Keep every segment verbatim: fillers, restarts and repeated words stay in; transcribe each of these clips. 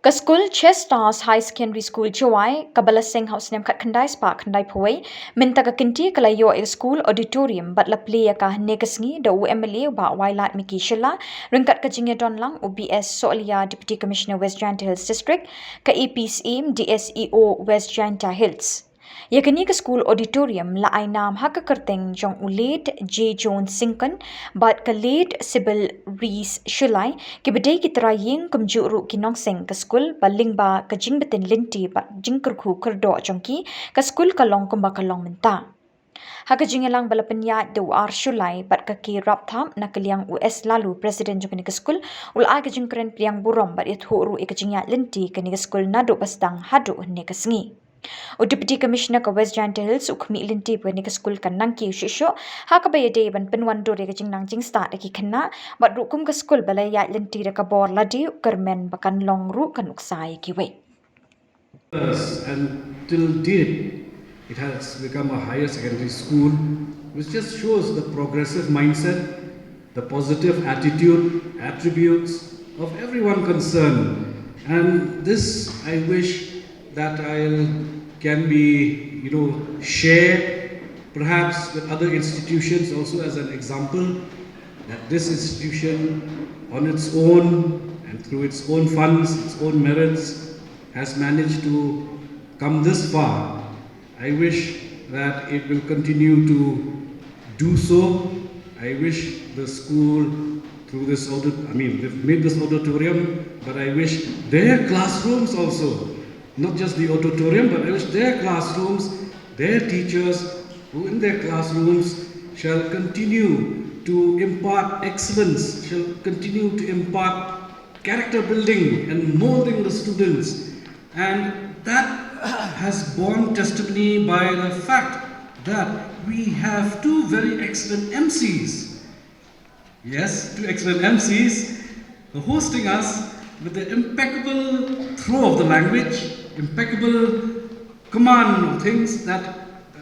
Ka skul Chestars Higher Secondary School Jowai, kaba la seng ha u snem khatkhyndai spah khyndaiphew wei, mynta ka kynti ka la ïoh ïa ka skul auditorium bad la plie ïa ka hynne ka sngi da u M L A u Bah Wailadmiki Shylla, ryngkat ka jingïadon lang u B S Sohliya, Deputy Commissioner West Jaiñtia Hills District, ka A P Syiem, D S E O West Jaiñtia Hills. Ïa kane ka skul auditorium la ai nam ha ka kyrteng jong u Late J Jones Syngkon bad ka Late Sybil Rees Shylla, kiba dei ki trai ïing kumjuh ruh ki nongseng ka skul, ba lyngba ka jingbtin lynti bad jingkyrkhu kyrdoh jong ki, ka skul ka long kumba ka long mynta. Ha ka jingïalang ba la pynïaid da u R Shylla bad ka K Rapthap na ka liang u S Laloo, President jong kane ka skul, u la ai ka jingkren pdiang burom bad ïathuh ruh ïa ka jingïaid lynti kane ka skul naduh ba sdang haduh hynne ka sngi. U Deputy Commissioner ka West Jaiñtia Hills u khmih lynti ba kane ka skul kan nang kiew shuh shuh, ha kaba ïadei ban pynwandur ïa ka jingnang jingstad ïa ki khynnah, bad ruh kum ka skul ba la ïaid lynti da ka bor lade, u kyrmen ba kan long ruh ka nuksa ïa kiwei. And till date, it has become a higher secondary school, which just shows the progressive mindset, the positive attitude, attributes of everyone concerned. And this, I wish that I can be, you know, share perhaps with other institutions also as an example, that this institution on its own and through its own funds, its own merits, has managed to come this far. I wish that it will continue to do so. I wish the school, through this audit, I mean, they've made this auditorium, but I wish their classrooms also, not just the auditorium, but I wish their classrooms, their teachers who in their classrooms shall continue to impart excellence, shall continue to impart character building and molding the students. And that has borne testimony by the fact that we have two very excellent M Cs. Yes, two excellent M Cs hosting us with the impeccable throw of the language, impeccable command of things that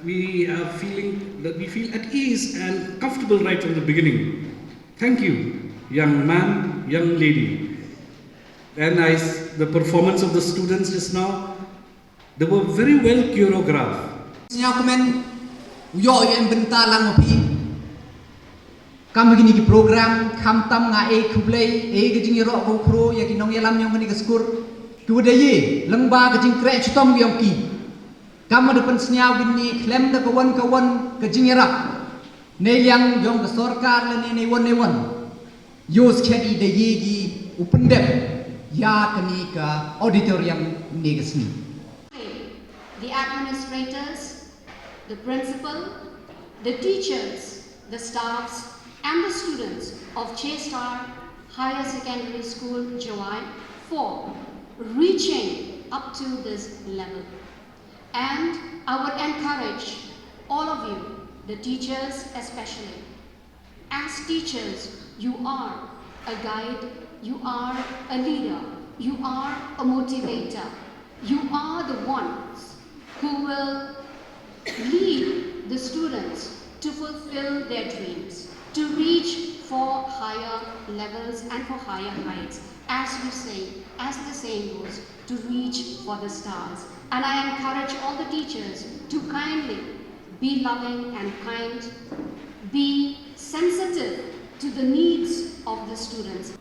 we are feeling, that we feel at ease and comfortable right from the beginning. Thank you, young man, young lady. And I, the performance of the students just now, they were very well choreographed. Sñiaw kmen, u ïoh ïa em bynta lang ma phi. Kam ha kine ki program, khamtam nga ei khublei, ei ka jingïaroh ka u khro, ïa ki nongïalam yong kane ka skur. Ki wa da ye, lyngba ka jingkreh chitom yong ki. Kam da pynsñiaw kine, khlem da ka wan ka wan, ka jingïarap. Nei liang yong ka sorkar lane nei wan nei wan. Ïoh skhem i da ye ki u pyndep ïa kane ka auditorium ne ka sngi. The administrators, the principal, the teachers, the staffs and the students of Chestar Higher Secondary School, Jowai for reaching up to this level. And I would encourage all of you, the teachers especially, as teachers, you are a guide, you are a leader, you are a motivator. You are the ones who will lead the students to fulfill their dreams, to reach for higher levels and for higher heights. As we say, as the saying goes, to reach for the stars. And I encourage all the teachers to kindly be loving and kind, be sensitive to the needs of the students.